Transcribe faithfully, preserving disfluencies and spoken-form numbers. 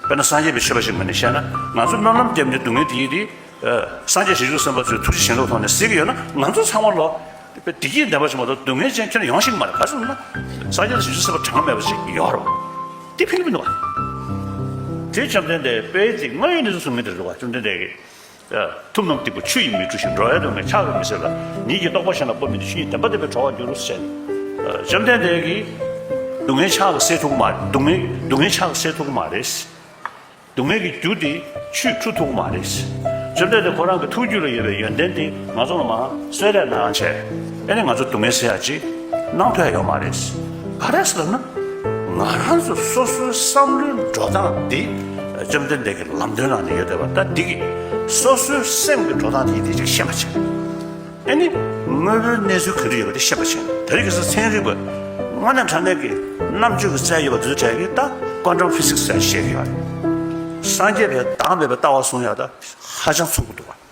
དཔེར་ན་སངས་རྒྱས་པའི་ཆོས་པ་ཞིག་ངོས་ནས་བཤད་ན། ང་ཚོ་སྨོན་ལམ་བརྒྱབ་ནས་སྡུག་བསྔལ་དེ་ཡིས་དེ། སངས་རྒྱས་བྱང་ཆུབ་སེམས་དཔའ་ཚོས་ཐུགས་རྗེ་བྱིན་རླབས་ཐོག་ནས་སེལ་གྱི་ཡོད་ན། ང་ཚོ་ཚང་མ་ལོ། བདེ་སྐྱིད་ལྡན་པ་ཞིག་མ་གཏོགས་སྡུག་བསྔལ་ཅན་ཁྱོན་ནས་ཡོང་ཤེས་ཀྱི་མ་རེད། ག་རེ་ཟེར་ན། སངས་རྒྱས་དང་བྱང་ཆུབ་སེམས་དཔའ་གྲངས་མེད་པ་ཞིག་ཡོད་རེད། དེ་ཕན་གྱི་མི་འདུག་བ། དེ་བཅོམ་ལྡན་འདས་དཔལ་གྱི་དངོས་ཡོད་གནས་ཚུལ་གསུང་མཁན་དེ་རེད་བ། བཅོམ་ལྡན་འདས་ཀྱིས། ཐུབ་རྣམས་སྟེགས་བུ་ཆུ་ཡིས་མི་འཁྲུ་ཞིང་། འགྲོ་བའི་སྡུག་བསྔལ་ཕྱག་གིས་མི་སེལ་ལ། ཉིད་ཀྱི་རྟོགས་པ་གཞན་ལ་སྤོ་མི་འདོད། ཆོས་ཉིད་བདེན་པ་བདེན་པས་གྲོལ་བར་འགྱུར་ཟེར། བཅོམ་ལྡན་འདས་ཀྱིས། སྡུག་བསྔལ་ཕྱག་གིས་སེལ་ཐུབ་ཀྱི་མ་རེད། སྡུག་བསྔལ་སྡུག་བསྔལ་ཕྱག་གིས་སེལ་ཐུབ་ཀྱི་མ་རེད། སྡུག་བསྔལ་གྱི་རྒྱུ་དེ་ཆུས་འཁྲུ་ཐུབ་ཀྱི་མ་རེད། བཅོམ་ལྡན་འདས་ཁོ་རང་གི་ཐུགས་རྒྱུད་ལ་ཡོད་པའི་ཡོན་ཏན་དེ་ང་ཚོ་ལ་མར་གསོལ་རས་གནང་བྱས། ཨེ་ནི་ང་ཚོ་སྡུག་བསྔལ་སེལ་ཡག་ཅིག་གནང་ཐུབ་ཡག་ཡོད་མ་རེད། ག་རེ་ཟེར་ན། ང་རང་ཚོ་སོ་སོའི་བསམ་བློའི་འགྲོ་སྟངས་འདི་བཅོམ་ལྡན་འདས་ཀྱི་ལམ་སྟོན་ནང་ནས་ཡོད་བསྡད་པ། ད་འདི་གིས་སོ་སོའི་སེམས་ཀྱི་འགྲོ་སྟངས་དེ་དེ་ཅིག་ཤེས་པ་བྱས། ཨེ་ནི། དངོས་པོའི་གནས་ཚུལ་ག་རེ་ཡོད་པ་དེ་ཤེས་པ་བྱས། དེ་རིང་ཁ་སང་ཚན་རིག་པ་དངོས་གནས་དྲང་གནས་ཀྱི་རྣམ་དཔྱོད་ཀྱི་རྩལ་ཡོད་པ་དེ་ཚོ་གྲས་ཀྱིས་ད་quantum physics ཟེར་བཤད་ཀྱི་ཡོད་རེད། སངས་རྒྱས་པས་བདག་མེད་པའི་ལྟ་བ་གསུང་ཡག་ད་ཧ་ཅང་ཚུགས་ཀྱི་འདུག་བ།